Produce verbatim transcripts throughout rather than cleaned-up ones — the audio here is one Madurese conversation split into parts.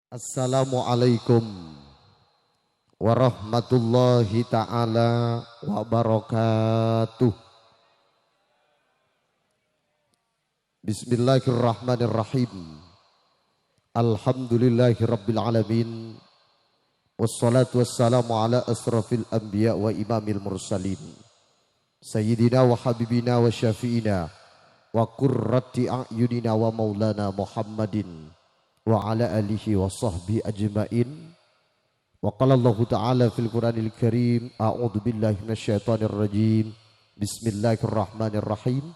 Assalamualaikum warahmatullahi ta'ala wabarakatuh. Bismillahirrahmanirrahim. Alhamdulillahirabbil alamin. Wassalatu wassalamu ala asrafil anbiya wa imamil mursalin. Sayyidina wa habibina wa syafi'ina wa qurrati a'yunina wa maulana Muhammadin wa ala alihi wa sahbihi ajma'in. Wa qala Allahu ta'ala fil Qur'anil Karim, a'udzu billahi minasyaitonir rajim. Bismillahirrahmanirrahim.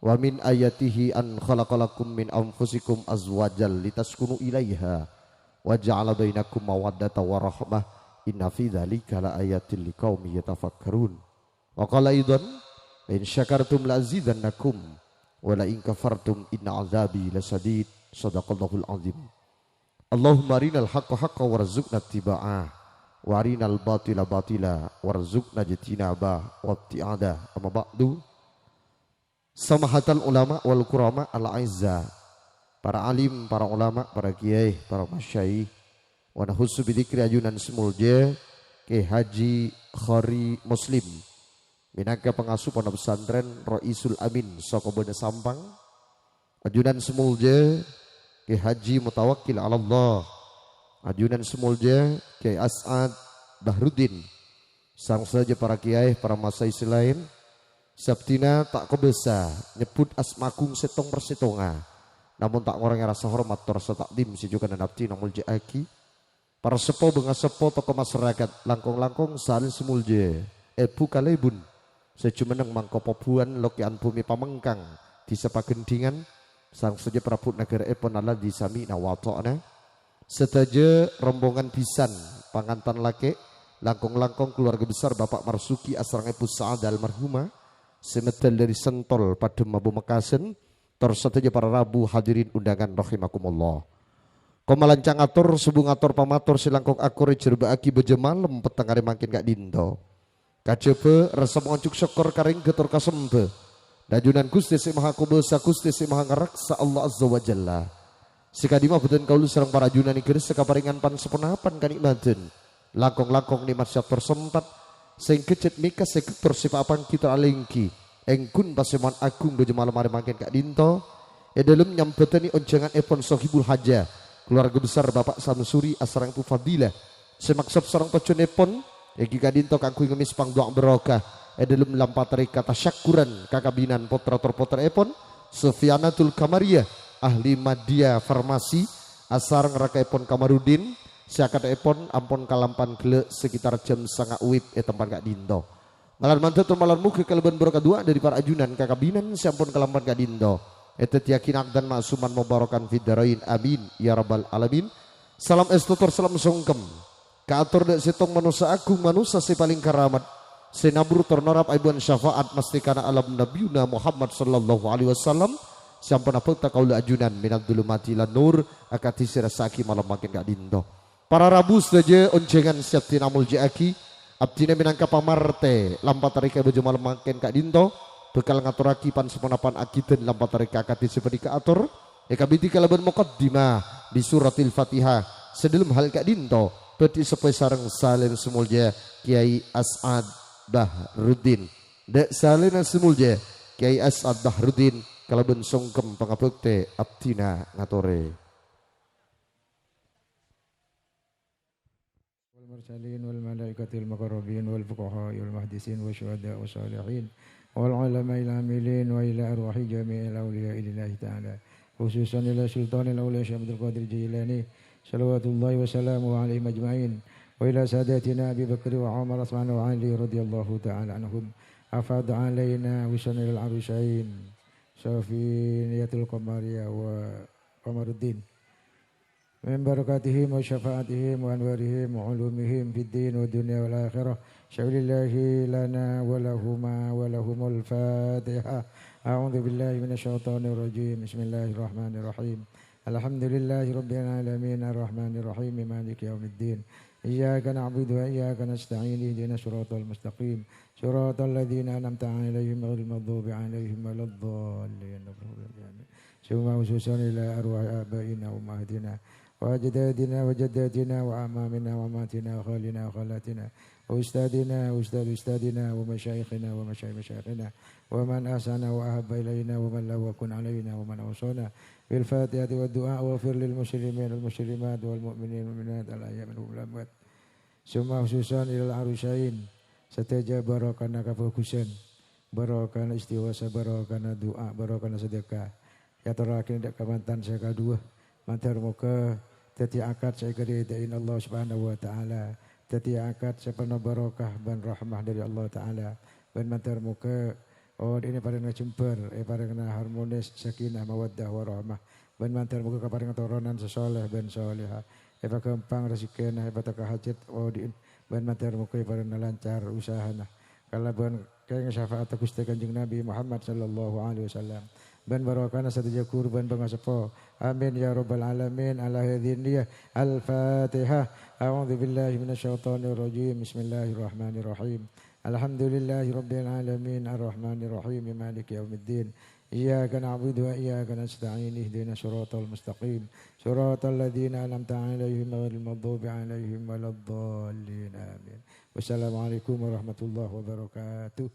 Wa min ayatihi an khalaqa lakum min anfusikum azwajan litaskunu ilaiha wa ja'ala bainakum mawaddata wa rahmah. Inna fi dzalika laayatil liqaumi yatafakkarun. Wa qala aidan, "La in syakartum la azidannakum, wa la in kafartum inna adzabi lasyadid." Shadaqallahul azim. Allahumma arinal haqqa haqqa warzuqna ittiba'a, wa arinal batila batila warzuqna ijtinaba wa ibtiada. Amma ba'du. Samahatal ulama wal kurama al a'izza. Para alim, para ulama, para kiai, para masyayikh. Wa nakhussu bidzikri ajunan sè molja Kiai Haji Khari Muslim. Mènangka pangasuh pondhuk pesantren Raisul Amin saka Bana Sampang. Ajunan sè molja Kiai Haji Mutawakkil Alallah. Ajunan sè molja Kiai As'ad Bahruddin. Sareng sadhâjâ para kiai, para masyayikh sè laèn, sè abdhina ta' kobâsa nyebbhut asma agung sèttong-persèttonga, namong ta' ngorangè rasa hormat tor rasa ta'dhim sè jhughân abdhina molja'aghi. Para seppo, bângaseppo, tokoh masyarakat, langkong-langkong salèn sè molja, èbhu kalèbun, sè jumenneng mangko pobhuwân lokè'an bhumè Pamengkang, Dhisa Pagendhingan, sareng sadhâjâ parabhu naghârâèpon alladzi sami'na wa ata'na. Sadhâjâ rombongan bhisan, pangantan lakè', langkong-langkong keluarga besar Bapak Marzuki asareng Èbhu Sa'adah almarhumah, sè medal dhâri Sentol, Padhâm, Pamekasan, tor sadhâjâ para rabu hadirin undangan rahimakumullah. Koma lancang ator, sobung ator pamator sè langkong akor èjhârbâ'âghi bâjâ malem pettengnga arè mangkèn ka'dinto. Kajhâbhâ rassa pangonjhuk sokkor ka rèngghâ tor ka sembhâ dâ' ajunan Ghustè Sè Maha Kobâsa, Ghustè Sè Maha Ngaraksa, Allah Azza wa Jalla. Sè kadhi mabâdhân kaulâ sareng para ajunan èghâressa kaparèngan pan-saponapan kanè'madhân. Langkong-langkong nè'mat sè ator sempat, sè èngghâ cè' mèka sè ghâttor sè pa-, apangghi tor alèngghi, ènggun pasèmowan agung bâjâ malem arè mangkèn ka'dinto, è dhâlem nyambhâdhâni onjhânganèpon sohibul hajah, keluarga besar Bapak Samsuri asareng Èbhu Fadilah, sè maksod sareng tojjhuwânèpon èngghi ka'dinto kaangghuy ngemmes pangdu'a barokah è dhâlem lampa tarèka tasyakkuran kakabinan pottra tor pottra'èpon, Sufyanatul Kamariyah, ahli Madya Farmasi, asareng rakaèpon Kamarudin, sè akadhâèpon ampon kalampan ghellâ' sekitar jam sanga' uwib è tempat ka'dinto. Malar mandhâr tor malar moghâ kalabân barokah du'a dhâri para ajunan kakabinan sè ampon kalampan ka'dinto èdhâddhiyâghi na'dan ma'suman mubarokan fid darain. Amin, ya rabbal alamin. Salam èsto tor salam songkem kaator dâ' sèttong manossa agung, manossa sè palèng karamat, sè nabur tor norap aèbuwân syafaat mastèkana alam Nabiyuna Muhammad sallallahu alaihi wasallam, sè ampon abhâkta kaulâ ajunan minadz dzulumati ilan nur, akadhi sè èrassa'aghi malem mangkèn ka'dinto. Para rabu sadhâjâ onjhângan sè abdhina molja'aghi, abdhina mènangka pamartè lampa tarèka è bâjâ malem mangkèn ka'dinto, bhâkal ngatorraghi pan-saponapan aghidhân lampa tarèka akadhi sè panèka ator, èkabidhi kalabân mokaddimah bi suratil Fatihah. Sè dhâlem hal ka'dinto bhâdhi èsapowè sareng salèna sè molja Kiai As'ad Bahruddin. Dâ' salèna sè molja Kiai As'ad Bahruddin kalabân songkem pangabhâktè abdhina ngatorè. والمرسلين والملائكة المقربين والفقهاء والمحدثين والشهداء والصالحين والعلماء العاملين وإلى أرواح جميع الأولياء لله تعالى، خصوصا إلى سلطان الأولياء شيخ عبد القادر الجيلاني صلوات الله وسلامه عليهم أجمعين، وإلى ساداتنا أبي بكر وعمر وعثمان وعلي رضي الله تعالى عنهم، أفاض علينا حسن العروسين صفية القمرية وقمر الدين، من بركاتهم وشفاعتهم وأنوارهم وعلومهم في الدين والدنيا والآخرة. شكر الله لنا ولهما ولهم الفاتحة. أعوذ بالله من الشيطان الرجيم. بسم الله الرحمن الرحيم. الحمد لله رب العالمين، الرحمن الرحيم، مالك يوم الدين. إياك نعبد وإياك نستعين، اهدنا الصراط المستقيم، صراط الذين أنعمت عليهم غير المغضوب عليهم ولا الضالين. ثم خصوصا إلى أرواح آبائنا وأمهاتنا وأجدادنا وجداتنا وأعمامنا وعماتنا وخالنا وخالاتنا وأستاذنا وأستاذ أستاذنا ومشايخنا ومشايخ مشايخنا ومن أحسن وأحب إلينا ومن له حق علينا ومن أوصانا بالفاتحة والدعاء واغفر للمسلمين والمسلمات والمؤمنين والمؤمنات الأحياء منهم والأموات. Summa khususan ilal arusain, sadhâjâ barokana kabhâghusân, barokana istighosah, barokana du'a, barokana sedekah. Èyatorraghi dâ' kamantan sè kaduwâ, mandhâr moghâ dhâddhi akad sè èkaridhâi Allah Subhanahu wa Ta'ala, dhâddhi akad sè penno barokah bân rahmah dhâri Allah Ta'ala, bân mandhâr moghâ odi'na èparèngana jembhâr, èparèngana harmonis, sakinah, mawaddah, warahmah. Bân mandhâr moghâ kaparèngan toronan sè soleh bân soleha. Èpaghâmpang rejekkèna, èpatekka hajat odi'na. Bân mandhâr moghâ èparèngana lancar usahana. Kalabân kèngèng syafa'atta Ghustè Kanjeng Nabi Muhammad sallallahu alaihi wasallam. Bân barokana sadhâjâ ghuru bân pangaseppo. Amin ya rabbal alamin. Ala hadhihi niyah. Al-Fatihah. A'udzu billahi minasyaitonir rajim. Bismillahirrahmanirrahim. Alhamdulillahi rabbil alamin. Arrahmanirrahim. Maliki yaumiddin. Iyyaka na'budu wa iyyaka nasta'in. Ihdinas siratal mustaqim. Siratal ladzina an'amta 'alaihim ghairil maghdubi 'alaihim waladdallin. Amin. Wassalamualaikum warahmatullahi wabarakatuh.